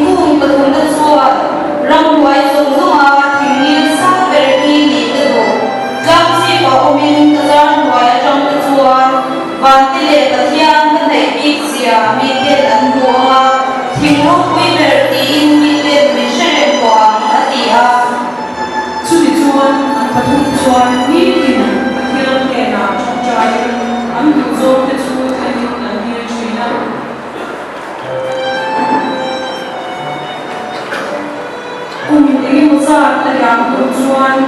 Thingkung pathumna chuan ramhnuai zawng zawnga thing ngil sang ber hi nih ka duh. Tlangchhip a awmin ka zar hnuai atang te chuan Vante leh Pathian ka hnaih bik zia miten an hmu ang a, thing ropui ber tiin miten min hre reng tawh ang, a ti a. Chumi chuan an pathum chuan nitin Pathian hnenah tawngtaiin an duhzawngte chu thlenin an dil thin a. Kum engemaw zat a liam hnu chuan.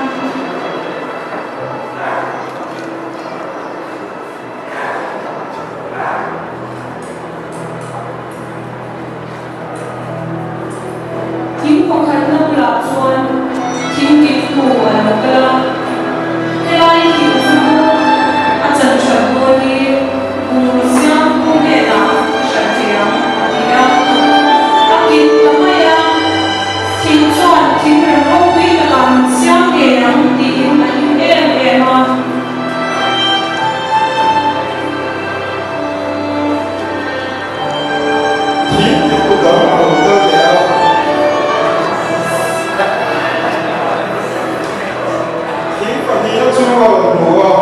Thing pakhatna bulah chuan thing kiptu a lo kal a, helai thing chu a chan that dawn hi bungraw siamtu hnenah ka hrilh thei ang a ti a. A kip ta mai a, thing chuan thing rem ropui takah min siam ngei ang tiin a hlim em em a. Thing kiptu dang a lo kal leh a. Thing pahnihna chu a rawn hmu a,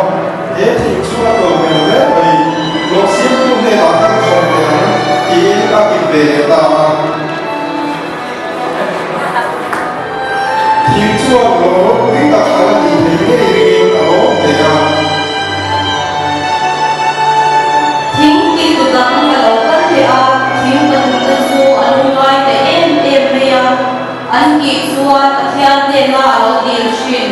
he thing chu a tlawm hmel hle mai, lawm siamtu hnenah khan hralh teh ang tiin a kip ve leh ta a. Thing chuan lawm ropui tak a la tih theih ngei ringin a lawm hle a. Thing kiptu dang a lo kal leh a, thing pathumna chu a lungngai ta em em mai a. An tih chuan Pathian hnena a lo dil thin.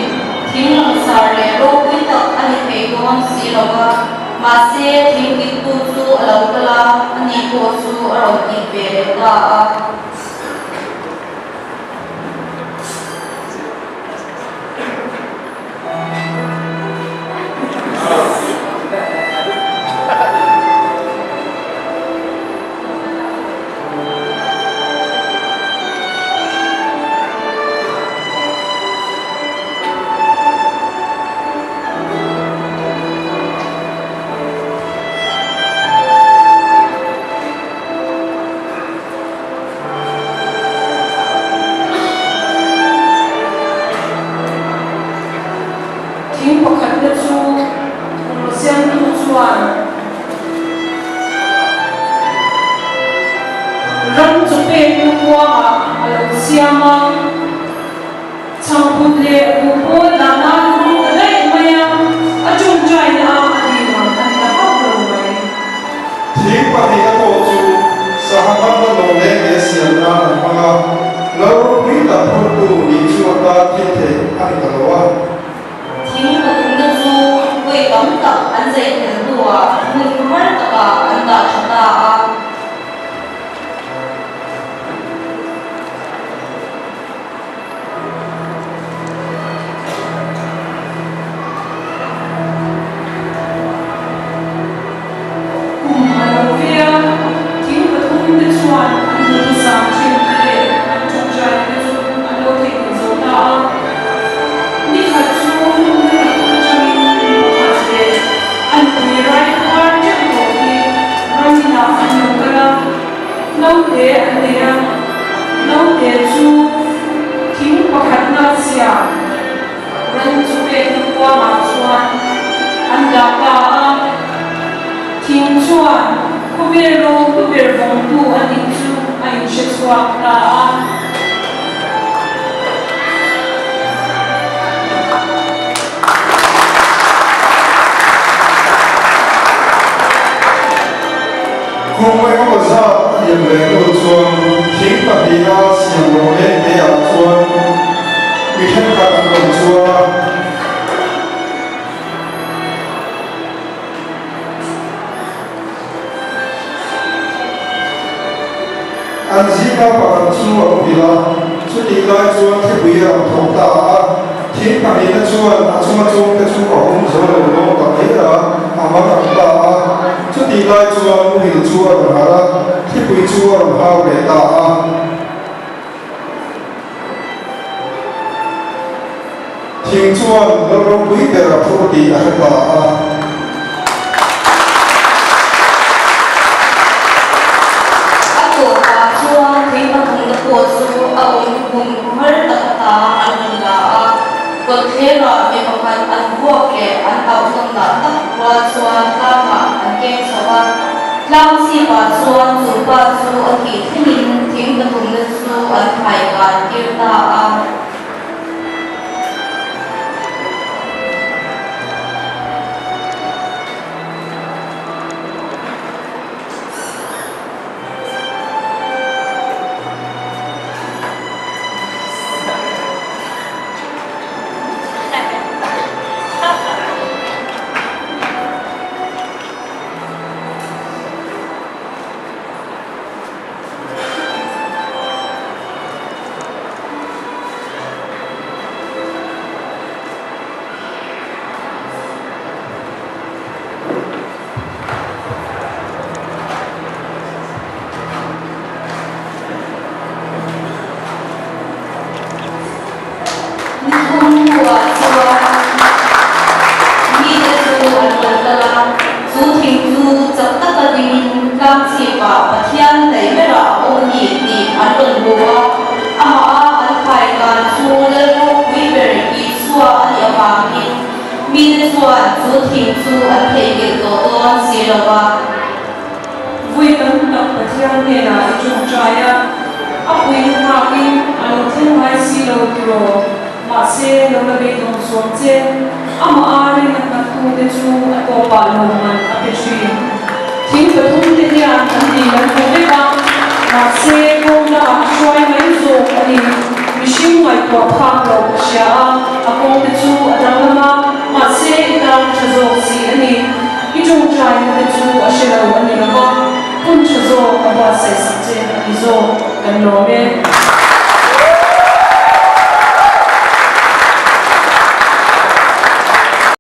Thing langsar leh ropui tak a ni thei dawn si lo va, mahse thing kiptu chu a lo kal a, ani pawh chu a rawn kip ve leh ta a. Thing pakhatna chu Rusiantu chuan ram chu pekna kuangah a lo siam a, chhangphut leh buhpawl dahna an hmang ta daih mai a, a tawngtaina a a dil ang a ni ta hauh lo mai. Thing pahnihna pawh chu sangha hmanna lawng leh ke siam nan an hmang a, lo ropui tak phurtu nih chu atan thil theih a ni ta lo a. Thing pathumna chu vawi tam tak an zai fel hnuah hmun khawhar takah an dah tha ta a. Kum a lo ve a, thing pathum te chuan an duhthusam thin te leh an tawngtai te chu an lo theihnghilh zo ta a. Ni khat chu hmun hla tak atangin mi pakhat leh a nupui rai khuar teuh tawh hi ram inah an lo kal a, naute an nei a, naute chu thing pakhatna siam Ram chu pekna kuangah chuan an dah ta a, thing chuan khawvel ro hlu ber vawngtu a nih chu a inhre chhuak ta a. Kum engemaw zat a liam leh hnu chuan thing pahniha siam rawh leh te ah chuan mi thenkhat an rawn chuang a. An zinga pakhat chu a muhil a, chutih lai chuan thlipui a rawn thawk ta a. Thing pahnihna chuan a chunga chungte chu a hum zo lo dawn ta mai a, a mang ang ta a. Chutih lai chuan muhil chu a rawn harh a, thlipui chu a rawn hau leh ta a. Thing chuan lal ropui ber a phur tih a hre ta a. A tawpah chuan thing pathumna pawh an rawn dah tak rual chuan tlangah an keng chho a. Tlang chhipah chuan chu pa chu a thih thlengin thing pathumna chu an thai kan tir ta a. Ni thum hnuah chuan mite chu an rawn kal a, chu thing chu chak taka dingin tlang chhipah Pathian hnaih berah a awm a ni tih an rawn hmu a. Amah a an khai kan chu Lal ropui ber Isua a nih avangin mite chuan chu thing chu an theihnghilh tawh dawn si lo va. Vui tam tak Pathian hnenah i tawngtai a, a puina nghakin a lo thleng ngai si lo tiraw? Mahse, lo la beidawng chuang che, amah a rin a nghattute chu a tawpah lawmman a pe thin. Thing pathumte hian an dil an hmu vek a, mahse, kawng dangah a hruai mai zawk a ni. Mihring ngaihtuah phak loh a hria a, a kawngte chu a danglam a, mahse, i tan a tha zawk si a ni. I tawngtaina te chu a hre lo a ni lo va, hun tha zawk a buatsaih sak che a ni zawk kan lawm e.